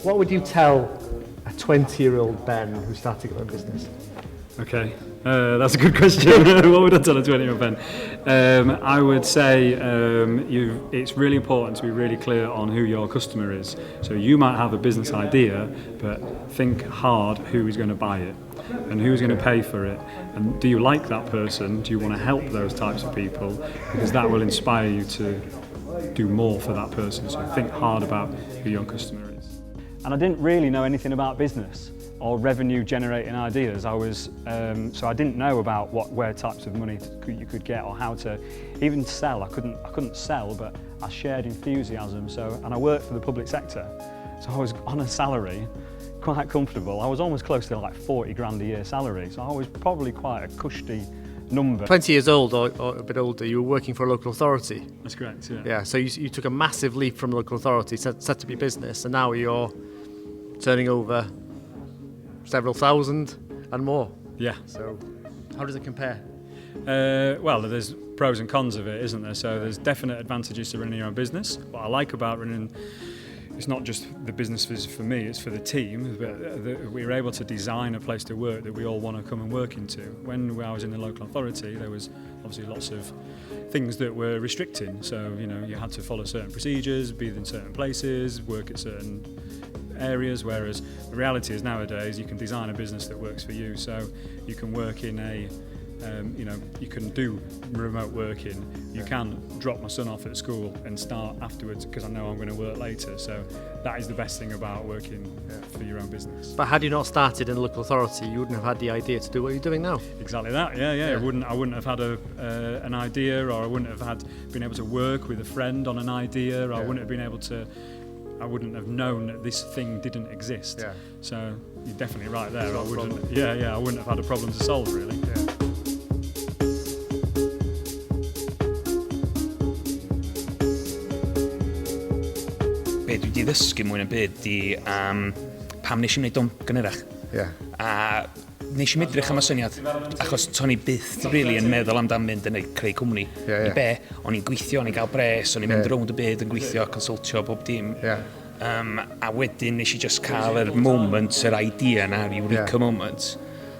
What would you tell a 20-year-old Ben who's starting up a business? Okay, that's a good question. What would I tell a 20-year-old Ben? I would say it's really important to be really clear on who your customer is. So you might have a business idea, but think hard who is going to buy it and who's going to pay for it. And do you like that person? Do you want to help those types of people? Because that will inspire you to do more for that person. So think hard about who your customer is. And I didn't really know anything about business or revenue generating ideas. So I didn't know about where types of money you could get or how to even sell. I couldn't sell, but I shared enthusiasm. And I worked for the public sector. So I was on a salary, quite comfortable. I was almost close to like 40 grand a year salary. So I was probably quite a cushy number. 20 years old or a bit older, you were working for a local authority. That's correct, yeah. Yeah, so you took a massive leap from local authority, set up your business, and now you're turning over several thousand and more. Yeah. So how does it compare? Well, there's pros and cons of it, isn't there? So there's definite advantages to running your own business. What I like about running, it's not just the business is for me, it's for the team. But we were able to design a place to work that we all want to come and work into. When I was in the local authority, there was obviously lots of things that were restricting. So, you had to follow certain procedures, be in certain places, work at certain areas, whereas the reality is nowadays you can design a business that works for you. So you can work in a, you know, you can do remote working. You can drop my son off at school and start afterwards because I know I'm going to work later. So that is the best thing about working for your own business. But had you not started in a local authority, you wouldn't have had the idea to do what you're doing now. Exactly that, yeah, yeah. Yeah. I wouldn't have had an idea, or I wouldn't have had been able to work with a friend on an idea, or I wouldn't have been able to, I wouldn't have known that this thing didn't exist. Yeah. So you're definitely right there. It's not a problem. I wouldn't have had a problem to solve, really. Yeah. Be dwi wedi ddysgu mwy na byd di pam nes i'm wneud o'n gynharach. Yeah. A nes i'm edrych am y syniad, achos to'n i byth really yn meddwl amdan mynd yn creu cwmni. Yeah, yeah. I be, o'n i'n gweithio, o'n i'n gael bres, o'n i'n mynd Yeah. rownd y byd yn gweithio, consultio, bob dim. Yeah. A wedyn nes i just cael yr moment, yr idea na, yr eureka Yeah. moment.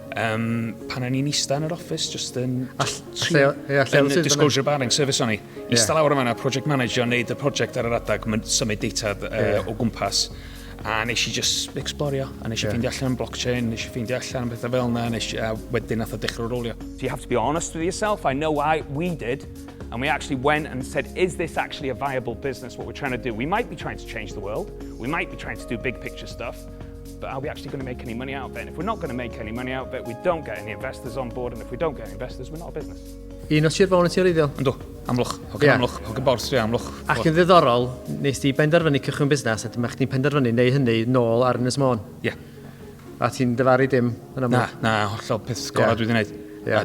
Pan o'n i'n ista yn yr office, just yn A just lle yn oedd swyddfa disclosure barring service o'n i. Yeah. Ista lawr yma, project manager, neud y project ar yr adag, symud data Yeah. o gwmpas. A nes i just explorio, a nes i Yeah. ffeindio allan am blockchain, nes i ffeindio allan am pethau fel 'na, a wedyn nath o dechrau rolio. So you have to be honest with yourself. I know we did, and we actually went and said, is this actually a viable business, what we're trying to do? We might be trying to change the world, we might be trying to do big picture stuff, but are we actually going to make any money out of it? And if we're not going to make any money out of it, we don't get any investors on board, and if we don't get any investors, we're not a business. Un o Sir Fôn yn ti wreiddiol? Yndw, Amlwch, hogyn Ie. Amlwch, hogyn Borth, dwi Amlwch. Ac yn ddiddorol, nes ti benderfynu cychwyn busnes, a dyma chdi'n penderfynu neu hynny nôl ar Ynys Môn. Ie. A ti'n dyfaru dim yn amlwg? Na, na, hollol peth gorau Ie. dwi wedi gwneud. Ie.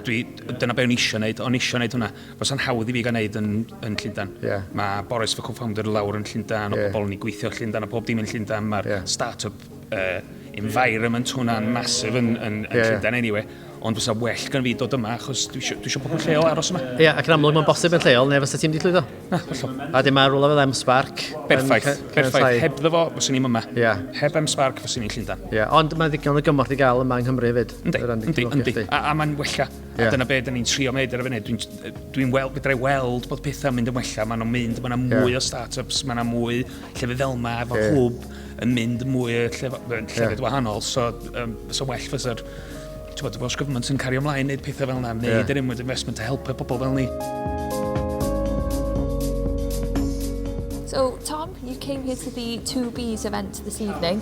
A dyna be o'n i isio wneud, o'n i isio wneud hwnna. Fysa'n hawdd i fi gael wneud yn Llundain. Ie. Mae Boris fy co-founder lawr yn Llundain, o Ie. bobl yn ei gweithio Llundain, a pob dim yn Llundain. Mae'r Ie. start-up environment hwnna'n massive yn Ie. Llundain anyway. Ond fysa well gan fi dod yma, achos dwi isio pobl lleol aros yma. Ie, ac yn amlwg mae'n bosib yn lleol, neu fysa ti'n di llwyddo. Na, hollol. A dim ar rwla fel M-Spark. Perffaith, yn perffaith. caniatáu. Hebddo fo, fyswn i'm yma. Ie. Heb M-Spark, fyswn i'n Llundain. Ie, ond mae ddigon o gymorth i gael yma yng Nghymru hefyd. Yndi, o ran yndi, cefnogi yndi. chdi. A mae'n wella. Ie. A dyna be da ni'n trio wneud ar y funud. Fedra i weld bod pethau'n mynd yn wella. Maen nhw'n mynd, mae yna mwy Ie. o start-ups, mae yna mwy llefydd fel yma, efo Ie. hwb yn mynd mwy o llefydd Ie. wahanol. So well fysa'r y Welsh Government yn cario ymlaen, wneud pethau fel yna, wneud Ie. yr inward investment a helpu pobl fel ni. So, Tom, you came here to the 2Bs event this evening.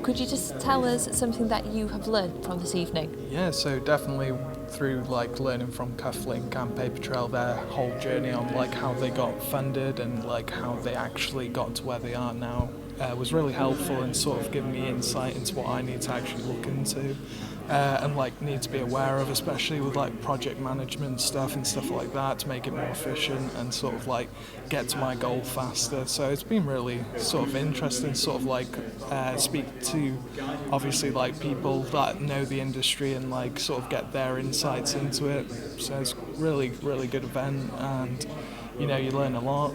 Could you just tell us something that you have learned from this evening? Yeah, so definitely through learning from Kuflink and Papertrail, their whole journey on how they got funded and how they actually got to where they are now was really helpful in sort of giving me insight into what I need to actually look into. And need to be aware of, especially with project management stuff and stuff like that, to make it more efficient and sort of like get to my goal faster. So it's been really sort of interesting, sort of like speak to obviously like people that know the industry and like sort of get their insights into it. So it's really, really good event, and you learn a lot.